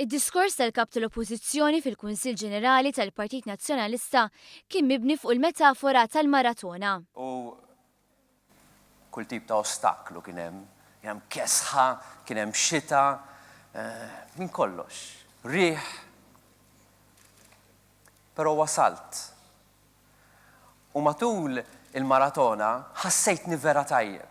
Id-diskors tal-Kap tal-Oppożizzjoni fil-Kunsill Ġenerali tal-Partit Nazzjonalista kien mibni fuq il-metafora tal-maratona. U kull tip ta' ostaklu kien hemm. Kien hemm kesħa, kien hemm xita, minn kollox. Riħ. Però wasalt. U matul il-maratona ħassejtni vera tajjeb.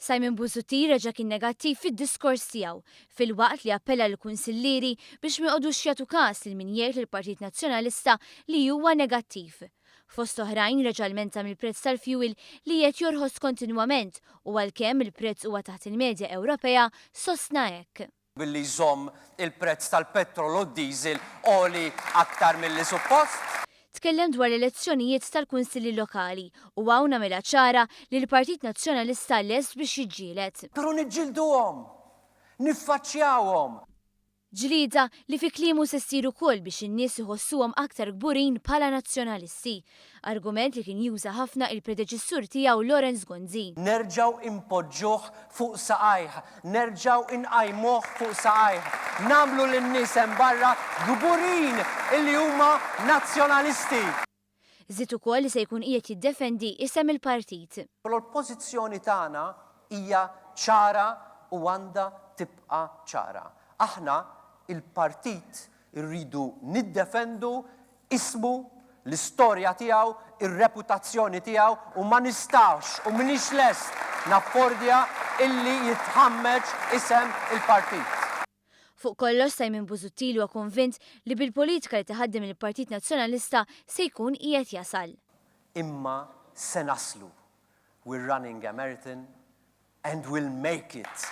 Simon Busuttil reġa' kien negattiv fid-diskors tiegħu, filwaqt li appella lill-kunsillieri biex ma joqogħdux jagħtu każ lil min jgħid lill-Partit Nazzjonalista li huwa negattiv. Fost oħrajn reġa' lmenta mill-prezz tal-fjuwil li qiegħed jorħos kontinwament u għalkemm il-prezz huwa taħt il-medja Ewropea, sostna hekk. Billi jżomm il-prezz tal-petrol u d-diesel għoli aktar milli suppost. Tkellem dwar l-elezzjonijiet tal-Kunsilli Lokali u hawn għamilha ċara li l-Partit Nazzjonalista lest biex jiġġieled. Però niġġilduhom! Niffaċċjawhom! Ġlieda li fi kliemu se ssir ukoll biex in-nies iħossuhom aktar kburin bħala Nazzjonalisti. Argument li kien juża ħafna il-predeċessur tiegħu Lawrence Gonzi. Nerġgħu inpoġġuh fuq saqajh, nerġgħu inqajmuh fuq saqajh, nagħmlu lin-nies hemm barra kburin illi huma Nazzjonalisti. Żied ukoll li se jkun qiegħed jiddefendi isem il-partit. Però l-pożizzjoni tagħna hija ċara u għandha tibqa' ċara. Aħna, il-partit, irridu niddefendu ismu, l-istorja tiegħu, ir-reputazzjoni tiegħu u ma nistax u m'iniex lest naffordja illi jitħammeġ isem il-partit. Fuq kollox Simon Busuttil huwa konvint li bil-politika li tħaddem il-Partit Nazzjonalista se jkun qiegħed jasal. Imma se naslu. We're running a marathon and we'll make it!